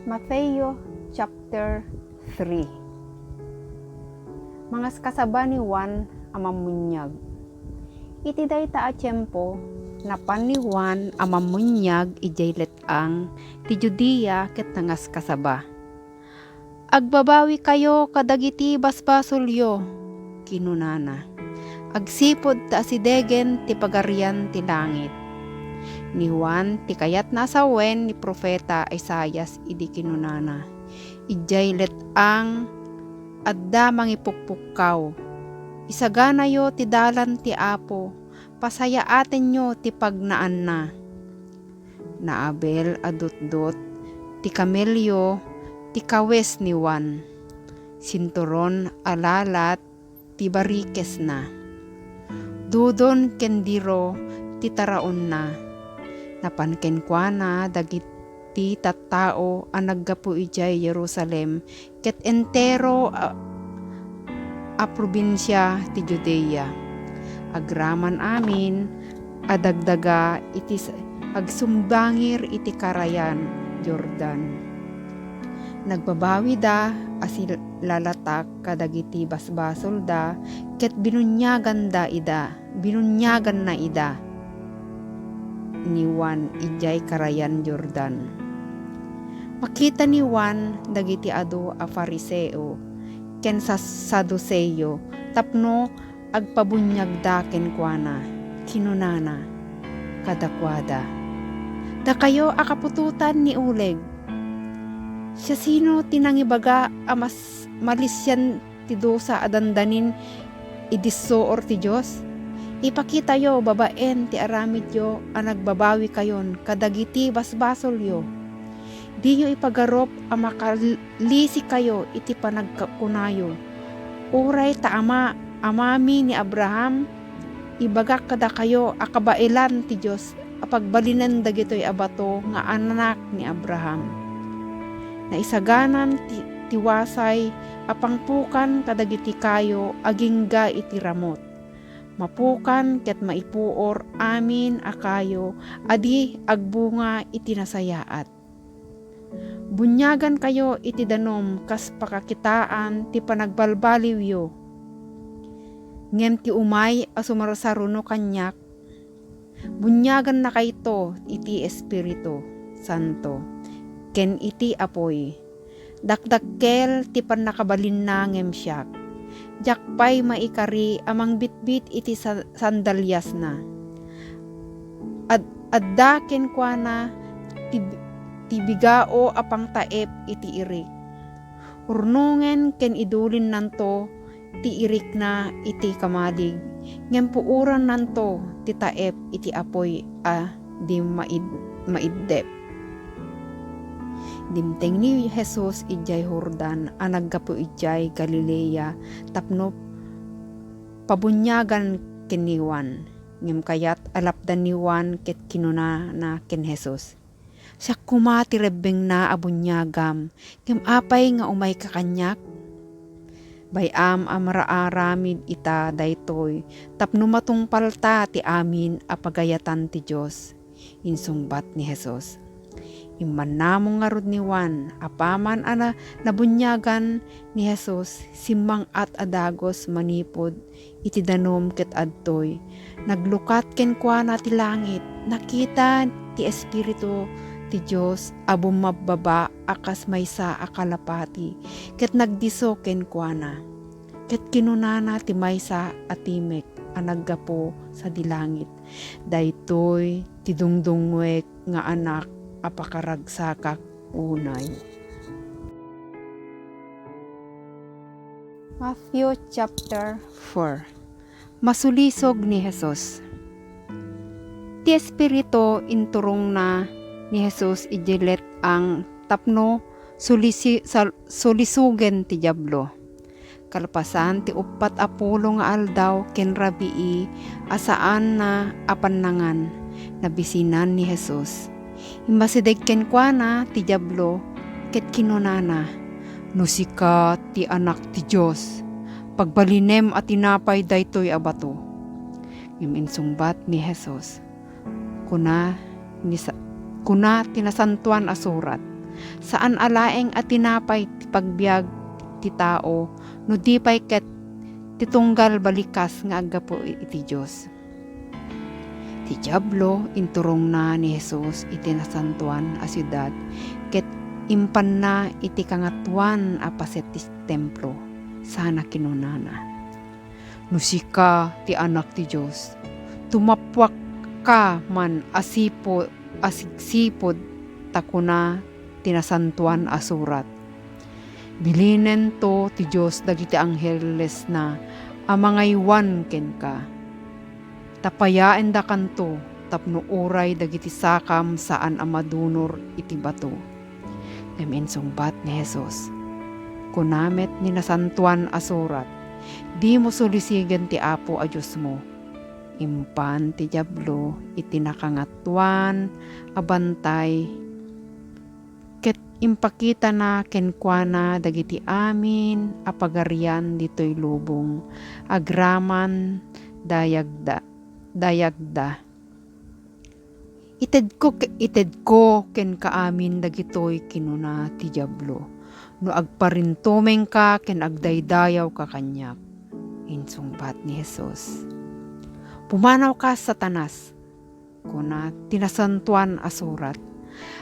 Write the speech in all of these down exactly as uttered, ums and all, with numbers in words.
Mateo chapter three. Mangaskasaba ni Juan a Mammuniag. Iti dayta a tiempo, napan ni Juan a Mammuniag idiay let-ang ti Judea ket nangaskasaba. "Agbabawikayo kadagiti basbasolyo," kinunana, "agsipud ta asidegen ti Pagarian ti langit." Ni Juan ti kayatna a sawen ni profeta Isaias idi kinunana, "Idiay let-ang adda mangipukpukkaw, 'Isaganayo ti dalan ti Apo, pasayaatenyo ti pagnaanna.'" Naabel a dutdot ti kamelio ti kawes ni Juan. Sinturon a lalat ti barikesna. Dudon ken diro ti taraonna. Napan kenkuana dagiti tattao a naggapu idiay Jerusalem ket entero a, a probinsia ti Judea. Agraman amin a dagdaga iti s-, agsumbangir iti karayan Jordan. Nagbabawida a silalatak kadagiti basbasolda ket binuniaganda ida, binuniaganna ida ni Juan idiay karayan Jordan. Makita ni Juan dagiti adu a Fariseo ken sa-, Saduseo tapno agpabuniagda kenkuana. Kinunana kadakuada, "Dakayo a kaputotan ni uleg! Siasino ti nangibaga a mas malisian ti dusa a dandanin idi suor ti Dios? Ipakitayo babaen ti aramidyo a nagbabawikayon kadagiti basbasolyo. Diyo ipagarup a makalisikayo iti panagkunayo, 'Uray ta ama, amami ni Abraham, ibagak kadakayo a kabaelan ti Dios a pagbalinen dagitoy a bato nga anak ni Abraham.' Naisaganan ti, ti wasay a pangpukan kadagiti kayo agingga iti ramut. Mapukan ket maipuor amin a kayo a di agbunga iti nasayaat. Buniagankayo iti danum kas pakakitaan ti panagbalbaliwyo. Ngem ti umay a sumarsaruno kaniak, buniagannakayto iti Espiritu Santo ken iti apuy. Dakdakkel ti pannakabalinna ngem siak, diak pay maikari a mangbitbit iti sa-, sandaliasna. Ad-, adda kenkuana ti, ti bigao a pangtaep iti irik. Urnongen ken idulinnanto ti irikna iti kamalig, ngem puorannanto ti taep iti apuy a di maid-, maiddep. Dimteng ni Jesus idiay Jordan a naggapu idiay Galilea tapno pabuniagan ken ni Juan. Ngem kayat a lapdan ni Juan ket kinunana ken Jesus, "Siak koma ti rebbengna a buniagam, ngem apay nga umayka kaniak? Bay-am a maraaramid ita daytoy tapno matungpalta ti amin a pagayatan ti Dios," insungbat ni Jesus. Immannamong ngarud ni Juan. Apaman a na-, nabuniagan ni Jesus, simmang-at a dagus manipud iti danum ket adtoy naglukat kenkuana ti langit. Nakita ti Espiritu ti Dios a bummabbaba a kas maysa a kalapati ket nagdisso kenkuana. Ket kinunana ti maysa a timek a naggapu sadi langit, "Daytoy ti dungdungngoek nga Anak a pakaragsakak unay." Matthew chapter four. Masulisog ni Jesus. Ti Espiritu inturongna ni Jesus idiay let-ang tapno sulisi-, sal-, sulisogen ti Diablo. Kalpasan ti uppat a pulo nga aldaw ken rabii a saanna a pannangan, nabisinan ni Jesus. Immasideg kenkuana ti Diablo ket kinunana, "No sika ti Anak ti Dios, pagbalinem a tinapay daytoy a bato." Ngem insungbat ni Jesus, kuna ni sa-, kuna ti Nasantoan a Surat, Saan a laeng a tinapay ti pagbiag ti tao, no di pay ket ti tunggal balikas nga aggapu iti Dios. Ti Diablo inturongna ni Jesus iti nasantoan a siudad ket impanna iti kangatoan a paset ti templo, sana kinunana, "No sika ti Anak ti Dios, tumappuakka man a sipo-, a sigsipud, ta kuna ti Nasantoan a Surat, 'Bilinento ti Dios dagiti anghelesna a mangaywan kenka. Tapayaendakanto tapno uray dagiti sakam saan a madunor iti bato.'" Ngem insungbat ni Jesus, "Kuna met ni Nasantoan a Surat, 'Dimo sulisigen ti Apo a Diosmo.'" Impan ti Diablo iti nakangatoan a bantay ket impakitana kenkuana dagiti amin a pagarian ditoy lubong agraman dayagda, dayagda. "Itedko ke-, itedko kenka amin dagitoy," kinuna ti Diablo, "no agparintumengka ken agdaydayawka kaniak." Insungbat ni Jesus, "Pumanawka, Satanas! Kuna ti Nasantoan a Surat,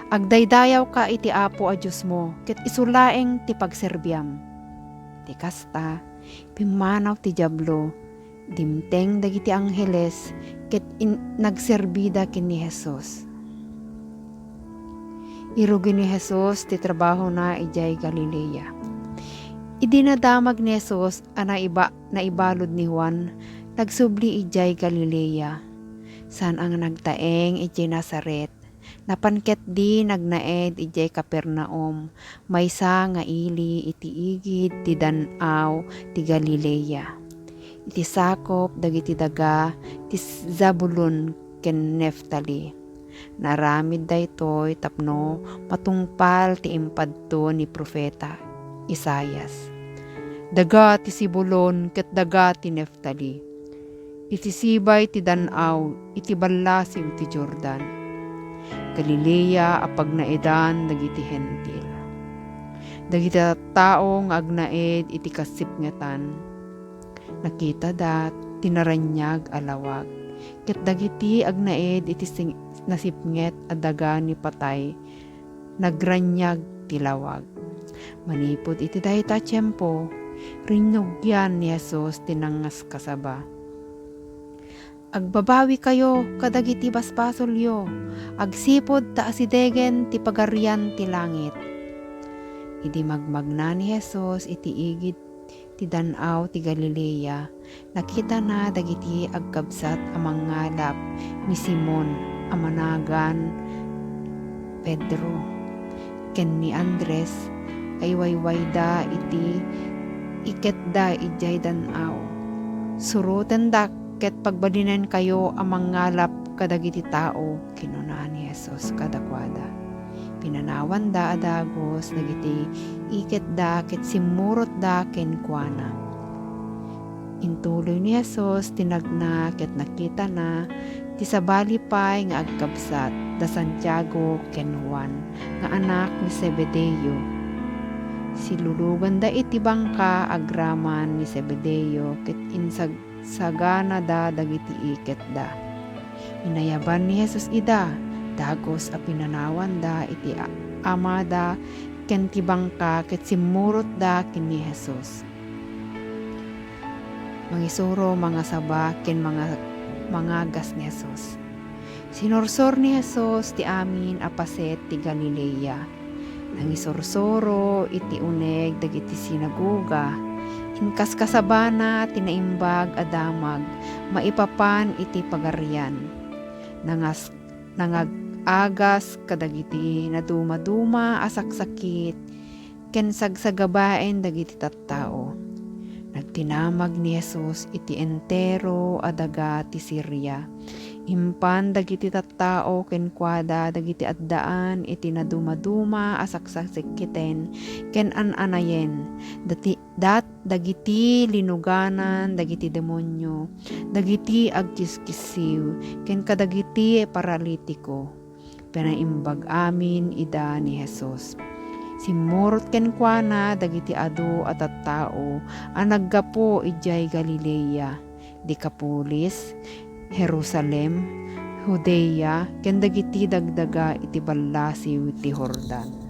'Agdaydayawka iti Apo a Diosmo, ket isu laeng ti pagserbiam.'" Ti kasta, pimmanaw ti Diablo, dimteng dagiti angheles, ket in-, nagserbida ken ni Jesus. Irugi ni Jesus ti trabahona idiay Galilea. Idi nadamag ni Jesus a naiba-, naibalud ni Juan, nagsubli idiay Galilea. Saan a nagtaeng idiay Nazaret, napan ketdi nagnaed idiay Capernaum, maysa nga ili iti igid ti Dan-aw ti Galilea, iti sakup dagiti daga ti Zabulon ken Neftali. Naaramid daytoy tapno matungpal ti impadto ni profeta Isaias, "Daga ti Zebulon ket daga ti Neftali, iti sibay ti dan-aw, iti ballasiw ti Jordan, Galilea a pagnaedan dagiti Hentil, dagiti tattao nga agnaed iti kasipngetan, nakitada ti naraniag a lawag, ket dagiti agnaed iti sing-, nasipnget a daga ni patay, nagraniag ti lawag." Manipud iti dayta a tiempo, rinnugian ni Jesus ti nangaskasaba, "Agbabawikayo kadagiti basbasolyo, agsipud ta asidegen ti Pagarian ti langit." Idi magmagna ni Jesus iti igid ti dan-aw ti Galilea, nakitana dagiti agkabsat a mangngalap ni Simon a managan Pedro ken ni Andres a iwaywayda iti iketda idiay dan-aw. "Surotendak ket pagbalinenkayo a mangngalap kadagiti tao," kinuna ni Jesus kadakuada. Pinanawanda a dagus dagiti iketda ket simmurotda kenkuana. Intuloy ni Jesus ti nagna ket nakitana ti sabali pay nga agkabsat, da Santiago ken Juan nga anak ni Zebedeo. Siluloganda iti bangka agraman ni Zebedeo ket insagsaganada dagiti iketda. Inayaban ni Jesus ida, dagus a pinanawanda iti a-, amada ken ti bangka ket simmurotda ken ni Jesus. Mangisuro, mangasaba, ken manga-, mangagas ni Jesus. Sinursor ni Jesus ti amin a paset ti Galilea. Nangisursuro iti uneg dagiti sinagoga. Inkaskasabana ti naimbag a damag maipapan iti Pagarian. Nangas-, nangag-agas kadagiti nadumaduma a saksakit ken sagsagabaen dagiti tattao. Nagtinamag ni Jesus iti entero a daga ti Siria. Impan dagiti tattao kenkuada dagiti addaan iti nadumaduma a saksakiten ken an-anayen, dati-, dat-, dagiti linuganan dagiti demonio, dagiti agkiskissiw, ken kadagiti paralitiko. Pinaimbag amin ida ni Jesus. Simmurot kenkuana dagiti adu a tattao a naggapu idiay Galilea, Decapolis, Jerusalem, Judea, ken dagiti dagdaga iti ballasiw ti Jordan.